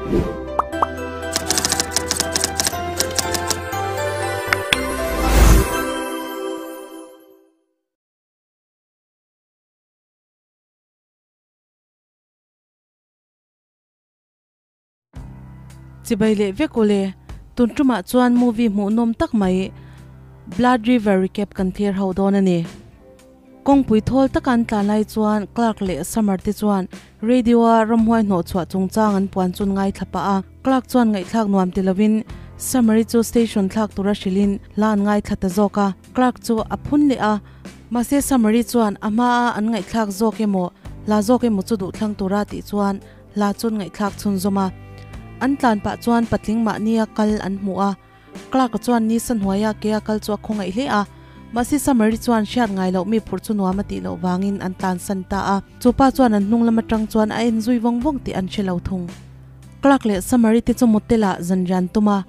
Chibai leh vek awle, tun tumah chuan movie hmuhnawm tak mai Blood River recap kan thlir ho dawn a ni. Kawngpui thawl taka an tlan lai chuan Clark leh Summer te chuan radio a ramhuai hnawh chhuah chungchang an puan chun ngaithla pah a. Clark chuan ngaihthlak nuam ti lovin Summer-i chu station thlak tura hrilhin hla an ngaithla ta zawk a. Clark chu a phun leh a, mahse Summer-i chuan a hmaa an ngaihthlak zawk emaw hla zawk emaw chu duhthlang tura tih chuan hla chu an ngaihthlak chhunzawm a. An tlan pah chuan patling mahnia kal an hmu a. Clark-a chuan nisa hnuaia ke a kal chu a khawngaih hle a, mahse Summary chuan hriat ngai loh mi phurh chu nuam a tih loh vangin an tlansan ta a. Chu pa chuan an hnung lam atang chuan a en zui vawng vawng tih an hre lo thung. Clark leh Summary te chu motel-ah zan rian tum a,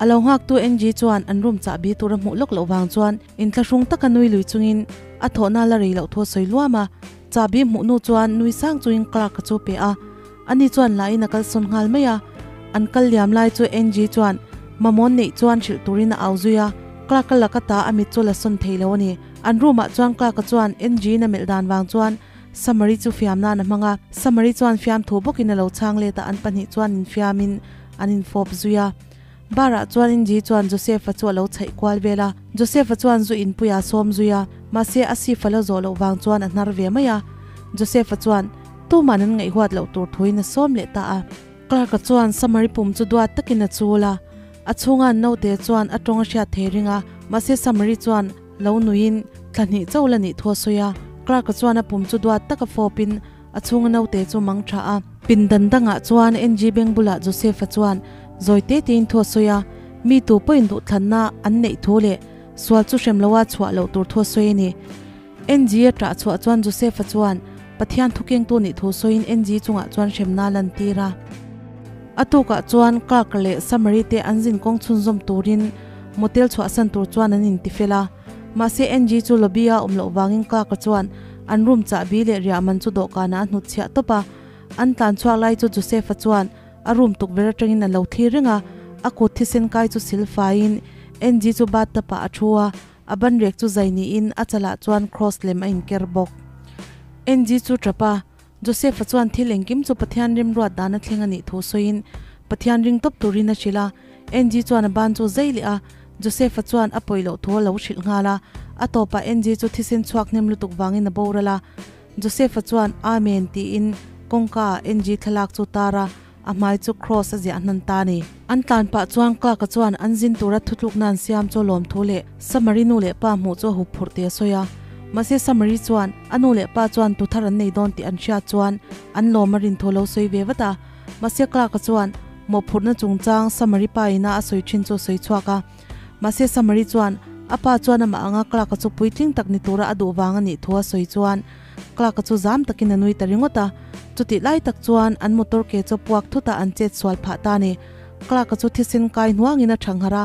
a lo nghaktu Angie chuan an room chahbi tur a hmuh lawk loh vang chuan inthlahrung taka nui lui chungin a thawhna la rei loh thu a sawi luam a. Chahbi hmuh nu chuan nui sang chungin Clark-a chu pe a. Ani chuan lahin a kalsawn nghal mai a, an kal liam lai chu Angie chuan Mamaw'n neih chuan hrilh turin a au zui a, Clark-a laka ta a mit chu la sawn thei lo a ni. An room-ah chuan Clark-a chuan Angie-in a melh dan vang chuan Summary chu fiam nan a hmang a, Summary chuan fiamthu bawkin a lo chhang let a, an pahnih chuan infiamin an infawp zui a. Bar-ah chuan Angie chuan Joseph-a chu a lo chhaih kual vel a, Joseph-a chuan zu inpuia a sawm zui a, mahse a sif a la zawh loh vang chuan a hnar ve mai a. Joseph-a chuan. Tuman an ngaihhuat loh tur thuin a sawm leh ta a. Clark-a chuan Summary pum chu duat takin a chul a, a chhunga an naute chuan a tawng a hriat thei ring a, mahse Summary chuan lo nuiin thla hnih cho la nih thu a sawi a. Clark-a chuan a pum chu duat taka fawpin a chhunga naute chu mang tha a. Pindan dangah chuan NG beng bulah Joseph-a chuan zawi te tein thu a sawi a, mi tu pawhin duhthlanna an neih thu leh sual chu hrem loa chhuah loh tur thu a sawi a ni. NG a ṭah chhuah chuan Joseph-a chuan Pathian thukengtu nih thu sawiin NG chungah chuan hremna a lantir a. A tukah chuan Clark leh Summary te an zin kawng chhunzawm turin motel chhuahsan tur chuan an intifel a. Mahse NG chu lobby-a awm loh vangin Clark-a chuan an room chahbi leh riah man chu dawhkanah a hnutchhiah tawp a. An tlan chhuak lai chu Joseph-a chuan A room tukverh atangin a lo thlir reng a, a kut thisen kai chu sil faiin NG chu bathtub-ah a thu a. A ban rek chu zai niin a chalah chuan cross lem a inker bawk. NG chu tap a, Joseph-a chuan thil engkim chu Pathian rimruat dan a thleng a nih thu sawiin Pathian ring tawp turin a hrilh a. NG chuan a ban chu zai leh a, Joseph-a chuan a pawi loh thu a lo hrilh nghal a. A tawpah NG chu thisen chhuak hnem lutuk vangin a boral a. Joseph-a chuan Amen tiin kawngka ah NG thlalak chu tar a. A hmai chu Kross a ziah hnan ta a ni. An tlan pah chuan Clark-a chuan an zin tura thutlukna an siam chu lawmthu leh Summary nu leh pa hmuh chu a hup phurh tih a sawi a. Mahse Summary chuan a nu leh pa chuan tu thar an nei dawn tih an hriat chuan an lawm a rin thu a lo sawi ve vat a. Mahse Clark-a chuan mawhphurhna chungchang Summary pa ina a sawi thin chu a sawi chhuak a. Mahse Summary chuan a pa chuan amah anga Clark-a chu puitling tak ni tura a duh vang a nih thu a sawi chuan Clark-a chu zam takin a nui ta ringawt a, chutih lai tak chuan an motor ke chu puak thutah an chet sual phah ta a ni. Clark-a chu thisen kai hnuangin a thangharh a,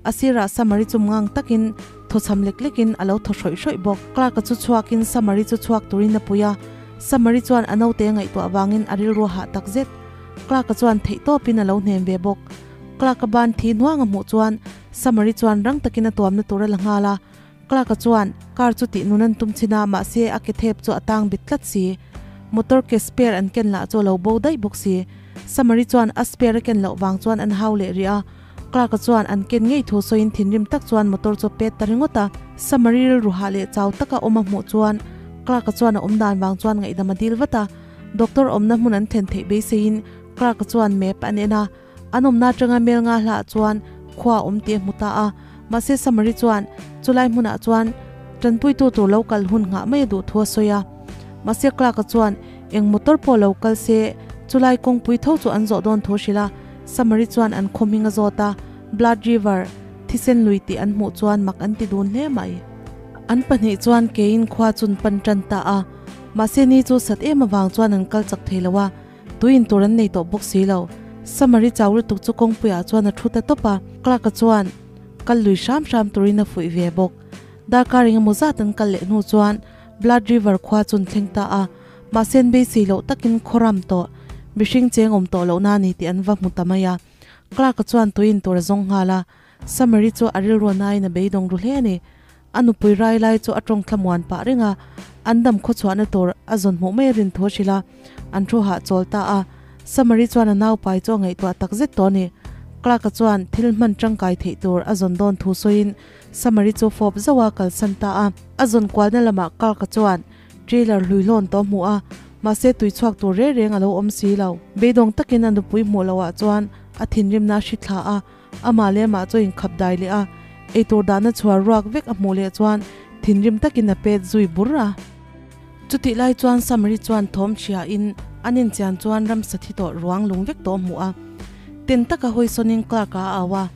a sirah Summary chu ngang takin thawchham lek lekin a lo thaw hrawih hrawih bawk. Clark-a chu chhuakin Summary chu chhuak turin a pui a, Summary chuan a naute a ngaihtuah vangin a rilru a hah tak zet. Clark-a chuan theihtawpin a lo hnem ve bawk. Clark-a ban thi hnuang a hmuh chuan Summary chuan rang takin a tuamna tur a la nghal a, Clark-a chuan car chu tih nun an tum chin a, mahse a ke thep chu a tang bit tlat si. Motor ke spare an ken lah chu a lo bo daih bawk si. Summary chuan a spare a ken loh vang chuan an hau leh rih a. Clark-a chuan an ken ngei thu sawiin thinrim tak chuan motor chu a pet ta ringawt a. Summary rilru hah leh chau taka awm a hmuh chuan Clark-a chuan a awm dan vang chuan ngaihdam a dil vat a. Doctor awmna hmun an thlen theih beiseiin Clark-a chuan map an en a. An awmna atanga mel nga hlah chuan khua a awm tih a hmu ta a, mahse Summary chuan chulai hmunah chuan tanpuitu tur lo kal hun nghah mai a duh thu a sawi a. Mahse Clark-a chuan eng motor pawh lo kal se chulai kawngpui tho chu an zawh dawn thu a hrilh a, Summary chuan an khaw hming a zawt a, Blood River, thisen lui tih an hmuh chuan mak an ti dun hle mai. An pahnih chuan keiin khua chun pan tan ta a, mahse ni chu sat em avang chuan an kal chak thei lo a, Tuin tur an nei tawh bawk si lo. Summary chau lutuk chu kawngpuiah chuan a thu ta tawp a, Clark-a chuan kal lui hram hram turin a fuih ve bawk. Darkar engemaw zat an kal leh hnu chuan Blood River khua chu an thleng ta a, mahse an beisei loh takin khaw ram tawh. mihring cheng awm tawh lohna a ni tih an va hmu ta mai a. Clark-a chuan tui in tur a zawng nghal a, Summer-i chu a rilru nain a beidawng ru hle a ni. A nupui rai lai chu a tawng thlamuan pah reng a, an dam khawchhuahna tur a zawn hmuh mai a rin thu a hrilh a, an thu hahchawl ta a. Summer-i chuan a naupai chu a ngaihtuah tak zet tawh a ni. Clark-a chuan thil hman tangkai theih tur a zawn dawn thu sawiin Summer-i chu fawp zauh a kalsan ta a. A zawn kualna lamah Clark-a chuan trailer hlui hlawn tawh a hmu a, mahse tui chhuak tur reng reng a lo awm si lo. Beidawng takin a nupui hmuh loh ah chuan a thinrimna a hri thla a, amah leh amah chu a inkhap dai leh a, eitur dahna chhuar ruak vek a hmuh leh chuan thinrim takin a pet zui bur a. Chutih lai chuan Samari chuan thawm hria in an inchian chuan ramsa thi tawh ruang lung vek tawh a hmuh a. Ten taka hawi sawnin Clark-a a au a,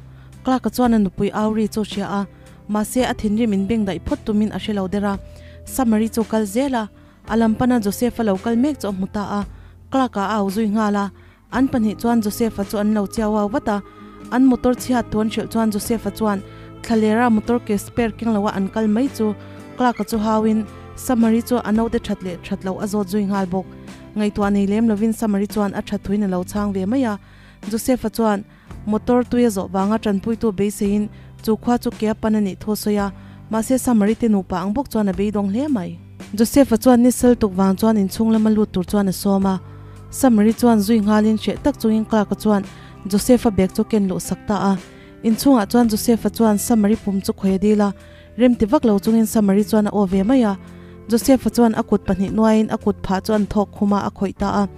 Clark-a chuan a nupui Auri chu a hria a, mahse a thinrim in beng daih phawt tumin a hre lo der a. Samari chu kal zel a, a lam pana Joseph-a lo kal mek chu a hmu ta a, Clark-a a au zui nghal a. An pahnih chuan Joseph-a chu an lo chiau au vat a, an motor chhiat thu an hrilh chuan Joseph-a chuan thlalera motor ke spare keng loa an kal mai chu Clark-a chu hauin Samari chu a naute that leh that loh a zawt zui nghal bawk. Ngaihtuah nei lem lovin Samari chuan a that thuin a lo chhang ve mai a, Joseph-a chuan motor tui a zawh vanga tanpuitu beiseiin chu khua chu ke a pan a nih thu a sawi a, mahse Samari te nupa ang bawk chuan a beidawng hle mai. Joseph-a chuan ni sel tuk vang chuan inchhung lama lut tur chuan a sawm a. Samari chuan zui nghalin hreh tak chungin Clark-a chuan Joseph-a bag chu ken luh sak ta a. Inchhungah chuan Joseph-a chuan Samari pum chu khawi a dil a, rem ti vak lo chungin Samari chuan a aw ve mai a. Joseph-a chuan a kut pahnih nuaiin a kut phah chu an thawk khum a, a khawih ta a.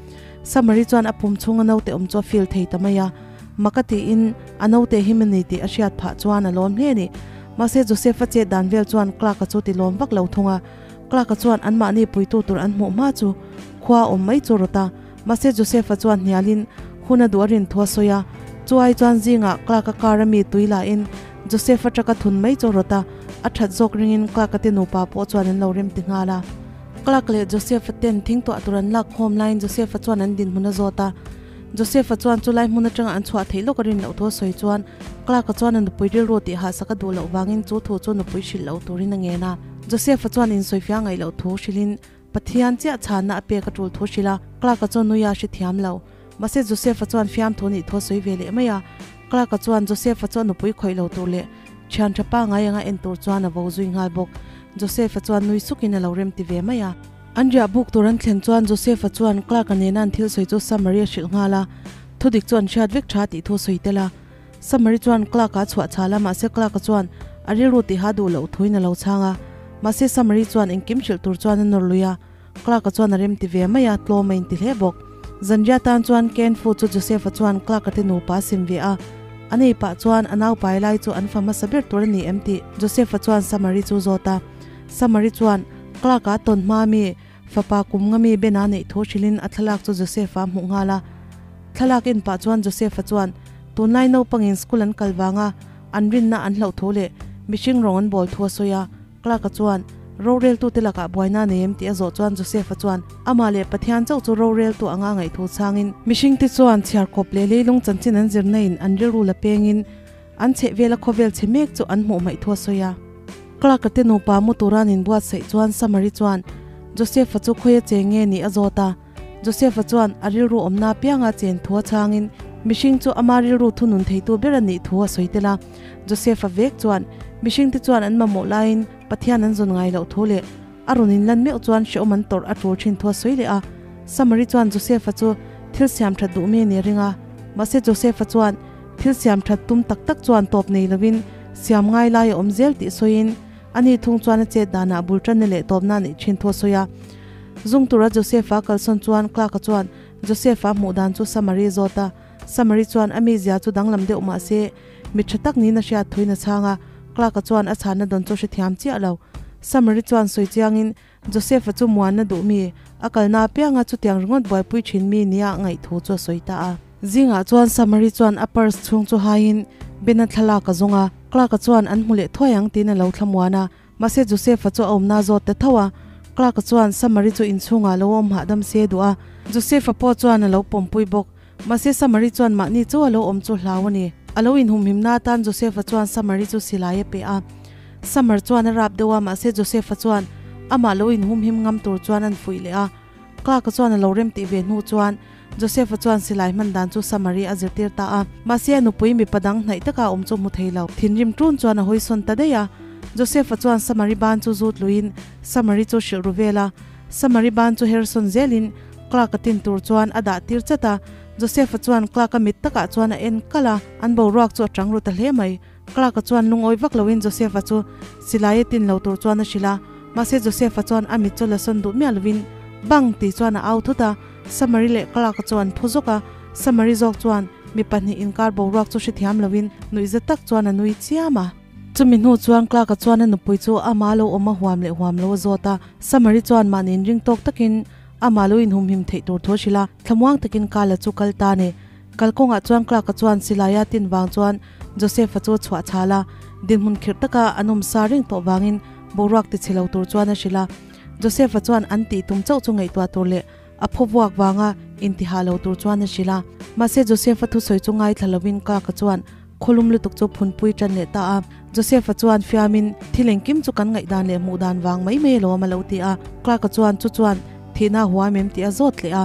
Samari chuan a pum chhunga naute awm chu a feel thei ta mai a. Mak a tiin a naute him a ni tih a hriat phah chuan a lawm hle a ni. Mahse Joseph-a chet dan vel chuan Clark-a chu ti lawm vak lo thung a. Clark-a chuan anmahni puitu tur an hmuh hma chu khua a awm mai chu rawt a. Mahse Joseph-a chuan hnialin hun a duh a rin thu a sawi a. Chu ai chuan zingah Clark-a car a mi tui lahin Joseph-a truck a thun mai chu rawt a, a that zawk ringin Clark-a te nupa pawh chuan an lo rem ti nghal a. Clark leh Joseph-a ten thing tuah tur an lak khawm laiin Joseph-a chuan an dinhmun a zawt a. Joseph-a chuan chulai hmun atanga an chhuah theih lawk a rin loh thu a sawi chuan Clark-a chuan a nupui rilru tih hahsak a duh loh vangin chu thu chu nupui hrilh loh turin a ngen a. Joseph-a chuan insawifiah ngaih loh thu hrilhin Pathian chiah chhanna a pek a tul thu hrilh a, Clark-a chu nuia a hrethiam lo. Mahse Joseph-a chuan fiamthu nih thu a sawi ve leh mai a. Clark-a chuan Joseph-a chu a nupui khawih lo tur leh thian tha pangai anga en tur chuan a vo zui nghal bawk. Joseph-a chuan nui sukin a lo rem ti ve mai a. An riah buk tur an thlen chuan Joseph-a chuan Clark-a nena an thil sawi chu Samari a hrilh nghal a, thudik chu an hriat vek tha tih thu a sawi tel a. Samari chuan Clark-a a chhuah chhal a, mahse Clark-a chuan a rilru tiha duh loh thuin a lo chhang a. Mahse Samari chuan engkim hrilh tur chuan a nawr lui a, Clark-a chuan a rem ti ve mai a, tlawm a inti hle bawk. Zanriah tan chuan Ken Fu chu Joseph-a chuan Clark-a te nupa a sim ve a, a nei pah chuan a naupai lai chu an fa hmasa ber tur a ni em tih Joseph-a chuan Samari chu zawt a. Samari chuan Clark-a a tawn hma mi fapa kum nga mi Ben-a neih thu hrilhin a thlalak chu Joseph-a a hmuh nghal a. Thlalak en pah chuan Joseph-a chuan tunlai naupangin school an kal vanga an rinna an hlauh thu leh mihring rawng an bawl thu a sawi a. Clark-a chuan roreltute lakah buaina a nei em tih a zawh chuan Joseph-a chuan amah leh Pathian chauh chu roreltu anga ngaih thu chhangin mihringte chuan chhiarkawp leh leilung chanchin an zirna in an rilru la pengin an chhehvela khawvel chhe mek chu an hmuh hmaih thu a sawi a. Clark-a te nupa mu tura an inbuatsaih chuan Samari chuan Joseph-a chu khawi a cheng nge nih a zawt a. Joseph-a chuan a rilru awmna apianga chen thu a chhangin mihring chu ama rilru thunun theitu ber a nih thu a sawi tel a. Joseph-a vek chuan mihringte chuan an mamawh laiin Pathian an zawn ngai loh thu leh a rawn inlan meuh chuan hrehawm an tawrh a tul thin thu a sawi leh a. Samari chuan Joseph-a chu thil siam that duh mi a ni ring a. Mahse Joseph-a chuan thil siam that tum tak tak chuan tawp nei lovin siam ngai lai a awm zel tih sawiin ani thung chuan a chet danah bul tanna leh tawpna a neih thin thu a sawi a. Zung tura Joseph-a kalsawn chuan Clark-a chuan Joseph-a hmuh dan chu Samari zawt a. Samari chuan a mizia chu danglam deuh mah se mi tha tak niin a hriat thuin a chhang a. Clark-a chuan a chhanna dawn chu hrethiam chiah lo. Samari chuan sawi chiangin Joseph-a chu muanna duh mi, a kalna apianga chutiang ringawt buaipui thin mi nia ngaih thu chu a sawi ta a. Zingah chuan Samari chuan a purse chhung chu haiin Ben-a thlalak a zawng a, Clark-a chuan an hmu leh thuai ang tiin a lo thlamuan a. Mahse Joseph-a chu a awmna zawt ta tho a, Clark-a chuan Samari chu inchhungah lo awm hahdam se duh a. Joseph-a pawh chuan a lo pawmpui bawk. Mahse Samari chuan mahni chu a lo awm chu hlau a ni. A lo inhumhimna atan Joseph-a chuan Samari chu silai a pe a. Samar chuan a rap deuh a, mahse Joseph-a chuan amah lo inhumhim ngam tur chuan an fuih leh a. Clark-a chuan a lo rem tih ve hnu chuan. Joseph-a chuan silai hman dan chu Samari a zirtir ta a. Mahse a nupui mipa dang hnaih taka awm chu hmu thei lo. Thinrim ṭun chuan a hawisawn ta daih a. Joseph-a chuan Samari ban chu zut luiin Samari chu hrilh ru vel a. Samari ban chu hersawn zelin Clark-a tin tur chuan a dah tir chat a. Joseph-a chuan Clark-a mit takah chuan a en kalh a, an boruak chu a chang ru ta hle mai. Clark-a chuan lungawi vak loin Joseph-a chu silai a tin lo tur chuan a hrilh a. Mahse Joseph-a chuan a mit chu la sawn duh miah lovin, Bang! tih chuan a au thut a. Samari leh Clark-a chu an phu zawk a. Samari zawk chuan mi pahnih inkar boruak chu hrethiam loin nuihza tak chuan a nui chiam a. Chumi hnu chuan Clark-a chuan a nupui chu ama lo awm a huam leh huam lo a zawt a. Samari chuan mahni inring tawk takin ama lo inhumhim theih tur thu a hrilh a, thlamuang takin Kala chu kal ta a ni. Kalkawngah chuan Clark-a chuan silaia tin vang chuan Joseph-a chu a chhuah chhal a, dinhmun khirh taka an awm sa reng tawh vangin boruak ti chhe lo tur chuan a hrilh a. Joseph-a chuan an tih tum chauh chu ngaihtuah tur leh a phaw vuak vanga intihah lo tur chuan a hrilh a. Mahse Joseph-a thusawi chu ngaithla lovin Clark-a chuan khawlum lutuk chu phunpui tan leh ta a. Joseph-a chuan fiamin thil engkim chu kan ngaihdan leh hmuhdan vang mai mai alawm a lo ti a. Clark-a chuan chu chuan thihna a huam em tih a zawt leh a.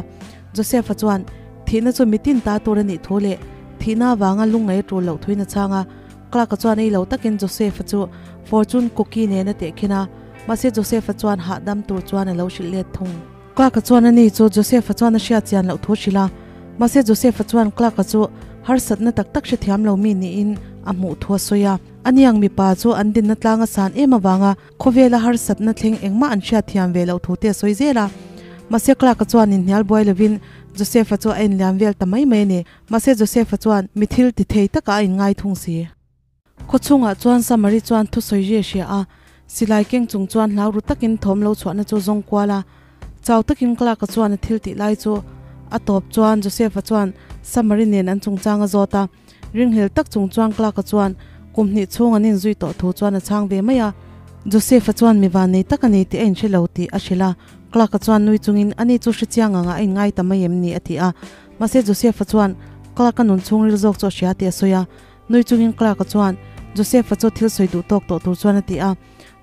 Joseph-a chuan thihna chu mitin ta tur a nih thu leh thihna avanga lungngaih a tul loh thuin a chhang a. Clark-a chuan ei lo takin Joseph-a chu fortune cookie nen a tehkhin a, mahse Joseph-a chuan hahdam tur chuan a lo hrilh let thung. Clark-a chuan ani chu Joseph-a chuan a hriat chian loh thu a hrilh a, mahse Joseph-a chuan Clark-a chu harsatna tak tak hrethiam lo mi niin a hmuh thu a sawi a. Ani ang mipa chu an dinna tlang a san em avanga khawvela harsatna thleng engmah an hriat thiam ve loh thu te a sawi zel a. Mahse Clark-a chuan inhnial buai lovin Joseph-a chu a inliam vel ta mai mai a ni. Mahse Joseph-a chuan mi thil ti thei takah a inngai thung si. Khawchhungah chuan Samari chuan thusawi ri a hria a, silai keng chung chuan hlau ru takin thawm lo chhuahna chu zawng kual a. Chau takin Clark-a chuan a thil tih lai chu a tawp chuan Joseph-a chuan Samari nen an chungchang a zawt a. Ringhlel tak chung chuan Clark-a chuan kum hnih chhung an inzui tawh thu chuan a chhang ve mai a. Joseph-a chuan mi van nei tak a ni tih a inhre lo tih a hrilh a. Clark-a chuan nui chungin ani chu hrechiang angah a inngai ta mai em ni a ti a. Mahse Joseph-a chuan Clark-a nun chhungril zawk chu a hria tih a sawi a. Nui chungin Clark-a chuan Joseph-a chu thil sawi duh tawk tawh tur chuan a ti a.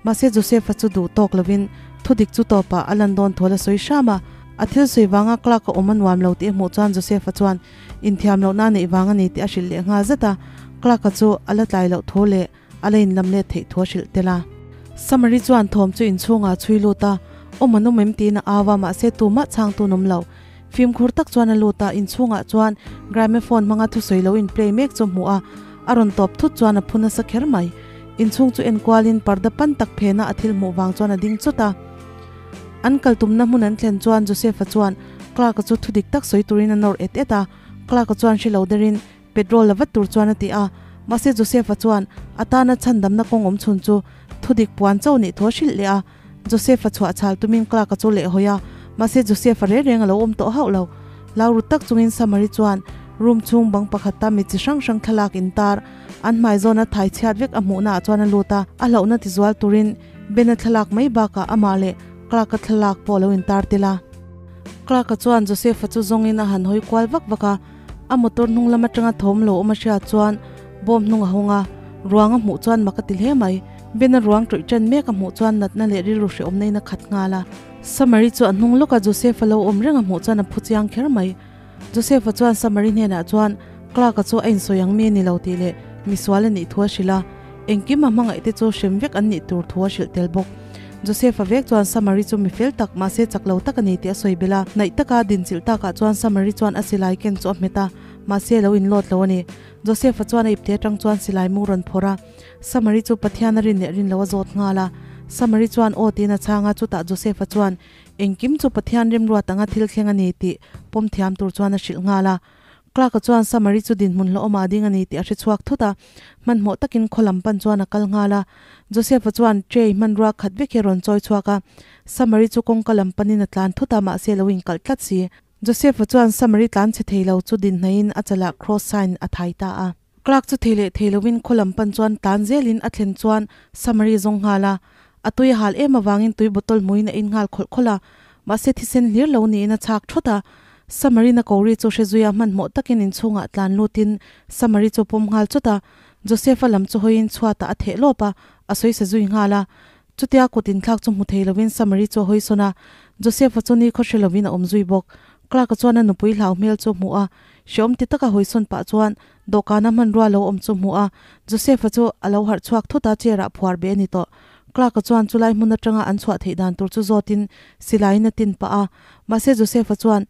Mahse Joseph-a chu duh tawk lovin thu dik chu tawpah a lan dawn thawl a sawi hram a. A thil sawi vanga Clark-a awm a nuam lo tih a hmuh chuan Joseph-a chuan inthiam lohna a neih vang a ni tih a hrilh leh nghal zat a. Clark-a chu a la tlai loh thu leh a la inlam let theih thu a hrilh tel a. Samari chuan thawm chu inchhungah a chhui lut a, awm an awm em tiin a au a, mahse tumah chhangtu an awm lo. Fimkhur tak chuan a lut a, inchhungah chuan gramophone hmanga thusawi lo in play mek chu a hmu a, a rawn tawp thut chuan a phu nasa kher mai. Inchhung chu enkualin parda pan tak phena a thil hmuh vang chuan a ding chawt a. An kal tumna hmun an thlen chuan Joseph-a chuan Clark-a chu thudik tak sawi turin a nawr et et a, Clark-a chuan hre lo derin Petrol la vat tur chuan a ti a, mahse Joseph-a chuan a tana chhandamna kawng awm chhun chu thudik puan chauh nih thu a hrilh leh a. Joseph-a chhuah chhal tumin Clark-a chu leh hawi a, mahse Joseph-a reng reng a lo awm tawh hauh lo. Lau ru tak chungin Samari chuan room chhung bang pakhata mi chi hrang hrang thlalak intar an hmai zawna thai chhiat vek a hmuhna ah chuan a lut a, a hlauhna tizual turin Ben-a thlalak mai bakah amah leh Clark-a thlalak pawh a lo intar tel a. Clark-a chuan Joseph-a chu zawngin a han hawi kual vak vak a, A motor hnung lam atanga thawm lo awm a hriat chuan bawm hnung a hawng a, ruang a hmuh chuan mak a ti hle mai. Ben-a ruang tawih ṭan mek a hmuh chuan natna leh rilru hrehawmna in a khat nghal a. Samari chu a hnung lawka Joseph-a lo awm reng a hmuh chuan a phu chiang kher mai. Joseph-a chuan Samari hnenah chuan Clark-a chu a insawi ang mi a ni lo tih leh misual a nih thu a hrilh a, engkim a hmangaih te chu hrem vek an nih tur thu a hrilh tel bawk. Joseph-a vek chuan Samari chu mi fel tak, mahse chak lo tak a ni tih a sawi belh a. Hnaih taka dinchilh takah chuan Samari chuan a silai ken chu a hmet a, mahse a lo inlawt lo a ni. Joseph-a chuan a ipte atang chuan silai mu rawn phawrh a, Samari chu Pathian a rin leh rin lo a zawt nghal a. Samari chuan aw tiin a chhang a, chutah Joseph-a chuan engkim chu Pathian remruat anga thil thleng a ni tih pawm thiam tur chuan a hrilh nghal a. Clark-a chuan Samari chu dinhmun hlauhawmah a ding a ni tih a hre chhuak thut a, hmanhmawh takin khaw lam pan chuan a kal nghal a. Joseph-a chuan tray hmanrua khat vek hi a rawn chawi chhuak a, Samari chu kawngka lam panin a tlan thut a, mahse lo inkalh tlat si. Joseph-a chuan Samari tlan chhe thei lo chu dinhnaihin a chalah cross sign a thai ta a. Clark chu thei leh thei loin khaw lam pan chuan tlan zelin a thlen chuan Samari zawng nghal a, a tui a hal em avangin tui bottle hmuin a in nghal khawlh khawlh a, mahse thisen hlir lo niin a chhak thawt a. Samari na ko ri chu hre zuia hmanhmawh takin inchhungah tlan lutin Samari chu pawm nghal chawt a, Joseph-a lam chu hawiin chhuatah a theh lawp a, a sawi sa zui nghal a. Chutia kut inthlak chu hmu thei loin Samari chu a hawi sawn a, Joseph-a chu ni khaw hre loin a awm zui bawk. Clark-a chuan a nupui hlau hmel chu hmuh a, hreawm ti taka hawisawn pah chuan dawhkana hmanrua lo awm chu hmuh a, Joseph-a chu a lo harh chhuak thut a, chair ah phuar beh a ni tawh. Clark-a chuan chulai hmun atanga an chhuah theih dan tur chu zawtin silaiin a tin pah a, mahse Joseph-a chuan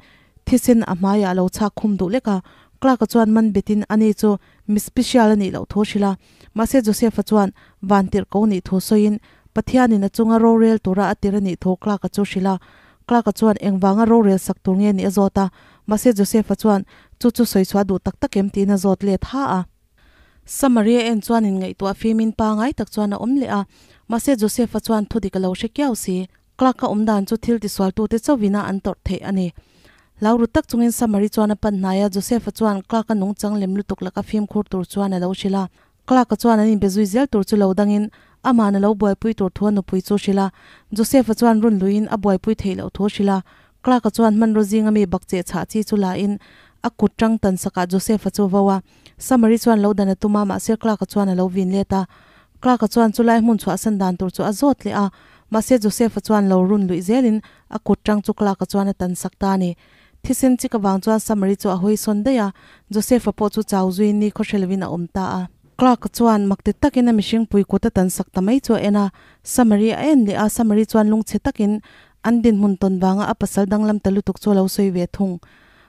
thisen a hmaiah a lo chhak khum duh lek a. Clark-a chuan man betin ani chu mi special a nih loh thu a hrilh a, mahse Joseph-a chuan vantirhko nih thu sawiin Pathianin a chunga rorel tura a tir a nih thu Clark-a chu hrilh a. Clark-a chuan engvanga rorel sak tur nge nih a zawt a, mahse Joseph-a chuan chu chu sawi chhuah duh tak tak em tiin a zawt let ha a. Samaria en chuan inngaihtuah fimin pangai tak chuan a awm leh a, mahse Joseph-a chuan thu dik a lo hre kiau si. Clark-a awm dan chu thil tisualtute chauhvina an tawrh theih a ni. Hlau ru tak chungin Samari chuan a pan hnai a, Joseph-a chuan Clark-a nungchang lem lutuk laka fimkhur tur chuan a lo hrilh a. Clark-a chuan an inbe zui zel tur chu lo dangin ama'n a lo buaipui tur thu a nupui chu hrilh a. Joseph-a chuan run luiin a buaipui theih loh thu hrilh a. Clark-a chuan hmanraw zinga mi bakcheh chhah chi chu lain a kut tang tan sakah Joseph-a chu vo a. Samari chuan lo dan a tum a, mahse Clark-a chuan a lo vin let a. Clark-a chuan chulai hmun chhuahsan dan tur chu a zawt leh a, mahse Joseph-a chuan lo run luih zelin a kut tang chu Clark-a chuan a tan sak ta a ni. Thisen chik avang chuan Samari chu a hawi sawn daih a, Joseph-a pawh chu chau zuiin ni khaw hre lovin a awm ta a. Clark-a chuan mak ti takin a mihring pui kut a tan sak ta mai chu a en a, Samari a en leh a, Samari chuan lungchhe takin an dinhmun tawn vanga a pasal danglam ta lutuk chu a lo sawi ve thung.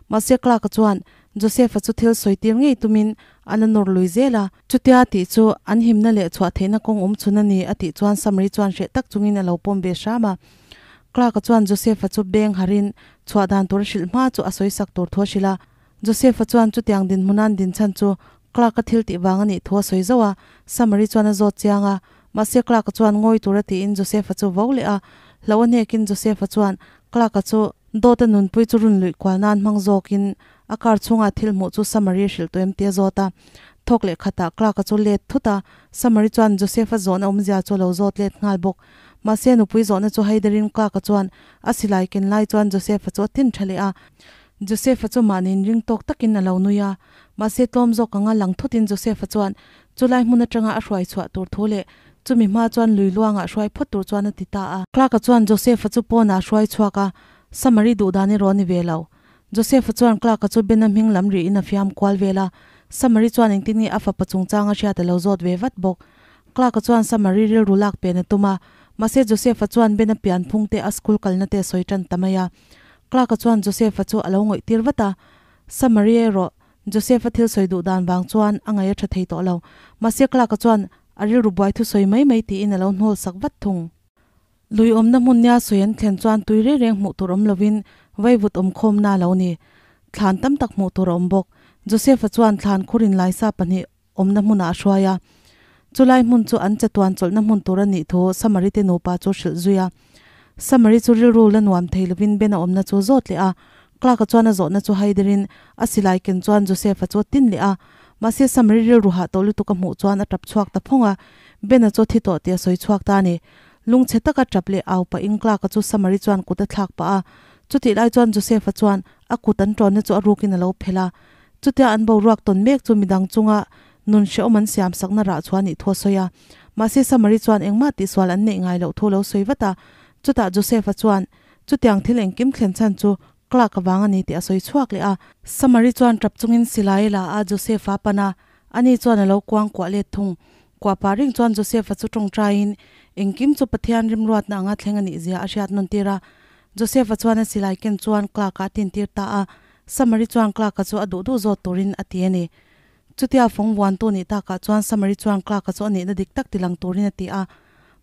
Mahse Clark-a chuan Joseph-a chu thil sawi tir ngei tumin a la nawr lui zel a. Chutia tih chu an himna leh chhuah theihna kawng awm chhun a ni a tih chuan Samari chuan hreh tak chungin a lo pawm ve hram a. Clark-a chuan Joseph-a chu beng harin chhuah dan tur a hrilh hma chu a sawi sak tur thu a hrilh a. Joseph-a chuan chutiang dinhmunan din chhan chu Clark-a thil tih vang a nih thu a sawi zauh a. Samari chuan a zawt chiang a. Mahse Clark-a chuan ngawi tur a tiin Joseph-a chu vo leh a. Hlo a hnekin Joseph-a chuan Clark-a chu dawt a nunpui chu run luih kual nan hmang zawkin a car chhungah thil hmuh chu Samari a hrilh tawh em tih a zawt a. Thawk leh khatah Clark-a chu let thut a. Samari chuan Joseph-a zawhna awmzia chu a lo zawt let nghal bawk. Mahse nupui zawhna chu haiderin Clark-a chuan a silai ken lai chuan Joseph-a chu a tin tha leh a. Joseph-a chu mahniin ring tawk takin a lo nui a. Mahse tlawm zawk anga lang thutin Joseph-a chuan chulai hmun atanga a hruai chhuah tur thu leh chumi hma chuan lui luangah hruai phawt tur chuan a ti ta a. Clark-a chuan Joseph-a chu pawnah a hruai chhuak a, Samari duh dan erawh a ni ve lo. Joseph-a chuan Clark-a chu Bena hming lam rihin a fiam kual vel a, Samari chuan engtin nge a fapa chungchang a hriat a lo zawt ve vat bawk. Clark-a chuan Samari rilru lak pen a tum a, mahse Joseph-a chuan Bena pian phung te a school kalna te a sawi tan ta mai a. Clark-a chuan Joseph-a chu a lo ngawih tir vat a, Samari erawh Joseph-a thil sawi duh dan vang chuan a ngaih a tha thei tawh lo. Mahse Clark-a chuan a rilru buai thu sawi mai mai tiin a lo hnawl sak vat thung. Lui awmna hmun nia sawi an thlen chuan tui reng reng hmuh tur awm lovin vaivut awm khawmna a lo ni. Thlan tam tak hmuh tur a awm bawk. Joseph-a chuan thlan khurin laisa pahnih awmna hmunah a hruai a. Chulai hmun chu an chatuan chawlhna hmun tur a nih thu Samari te nupa chu hrilh zui a. Samari chu rilru la nuam thei lovin Ben a awmna chu zawt leh a. Clark-a chuan a zawhna chu haiderin a silai ken chuan Joseph-a chu a tin leh a. Mahse Samari rilru hah tawh lutuk a hmuh chuan a tap chhuak ta phawng a. Ben-a chu thi tawh tih a sawi chhuak ta a ni. Lungchhe taka tap leh au pahin Clark-a chu Samari chuan kut a thlak pah a. Chutih lai chuan Joseph-a chuan a kut an tawnna chu a rukin a lo phelh a. Chutia an boruak tawn mek chu midang chunga nun hrehawm an siam sakna rah chhuah nih thu a sawi a. Mahse Samari chuan engmah tihsual an neih ngai loh thu lo sawi vat a. Chutah Joseph-a chuan chutiang thil engkim thlen chhan chu Clark avang a ni tih a sawi chhuak leh a. Samari chuan tap chungin silai a la a, Joseph-a pan a, ani chuan a lo kuang kuah let thung. Kuah pah ring chuan Joseph-a chu tawngtaiin engkim chu Pathian rimruatna anga thleng a nih zia a hriat nawn tir a. Joseph-a chuan a silai ken chuan Clark-a a tintir ta a. Samari chuan Clark-a chu a duh duh zawt turin a ti a ni. Chutia fawng vuantu nih takah chuan Samari chuan Clark-a chu a nihna dik tak tilang turin a ti a.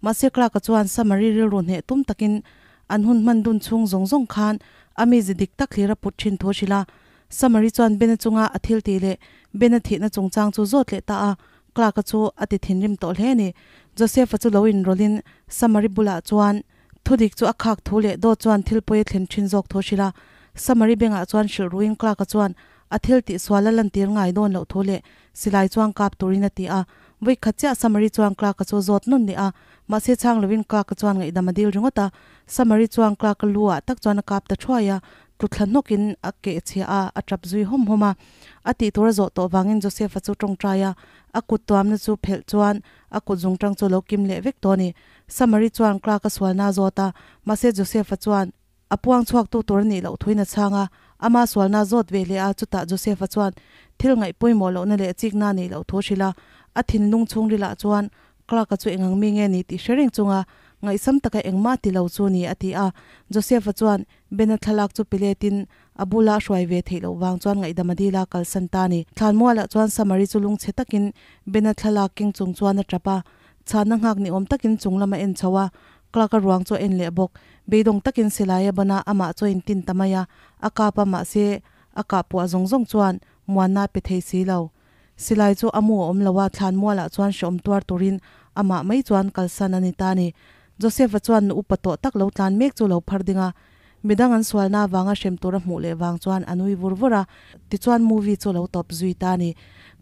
Mahse Clark-a chuan Samari rilru hneh tum takin an hun hman dun chhung zawng zawng khan a mizi dik tak thlir a put thin thu a hrilh a. Samari chuan Bena chunga a thil tih leh Bena thihna chungchang chu zawt leh ta a. Clark-a chu a ti thinrim tawh hle a ni. Joseph-a chu lo inrawlhin Samari bulah chuan Thudik chu a khak thu leh dawt chuan thil pawi a thlen thin zawk thu a hrilh a. Samari bengah chuan hrilh ruin Clark-a chuan a thil tih sual a lantir ngai dawn loh thu leh silai chuan kap turin a ti a. Vawi khat chiah Samari chuan Clark-a chu zawt nawn leh a, mahse chhang lovin Clark-a chuan ngaihdam a dil ringawt a. Samari chuan Clark-a lu ah tak chuan a kap ta thuai a, tlu thla hnawkin a keh chhia a, a tap zui hawm hawm a. A tih tur a zawh tawh vangin Joseph-a chu tawngtai a, a kut tuamna chu phelh chuan a kut zungtang chu a lo kim leh vek tawh a ni. Samari chuan Clark-a sualna a zawt a, mahse Joseph-a chuan a puang chhuaktu tur a nih loh thuin a chhang a, Ama sualna zawt ve leh a, chutah Joseph-a chuan thil ngaih pawimawh lohna leh chikna a neih loh thu a hrilh a. A thinlung chhungrilah chuan Clark-a chu engang mi nge ni tih hre reng chunga ngaihsam taka engmah ti lo chu ni a ti a. Joseph-a chuan Bena thlalak chu pe letin a bula a hruai ve theih loh vang chuan ngaihdam a dil a kalsan ta a ni. Thlanmualah chuan Samari chu lungchhe takin Bena thlalak keng chung chuan a tap a. Chhanna nghak ni awm takin chung lam a en chho a, Clark-a ruang chu a en leh bawk. Beidawng takin silai a ban a, amah chu a intin ta mai a. A kap a, mahse a kah puah zawng zawng chuan muanna a pe thei si lo. Silai chu a mu a awm lo a, thlan mualah chuan hreawm tuar turin amah mai chuan kalsan a ni ta a ni. Joseph-a chuan nu upa tawh tak lo tlan mek chu lo phar ding a, midang an sualna avanga hrem tura hmuh leh vang chuan a nui vur vur a, tichuan movie chu lo tawp zui ta a ni.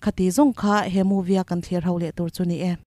Khati zawng kha he movie a kan thlir ho leh tur chu ni e.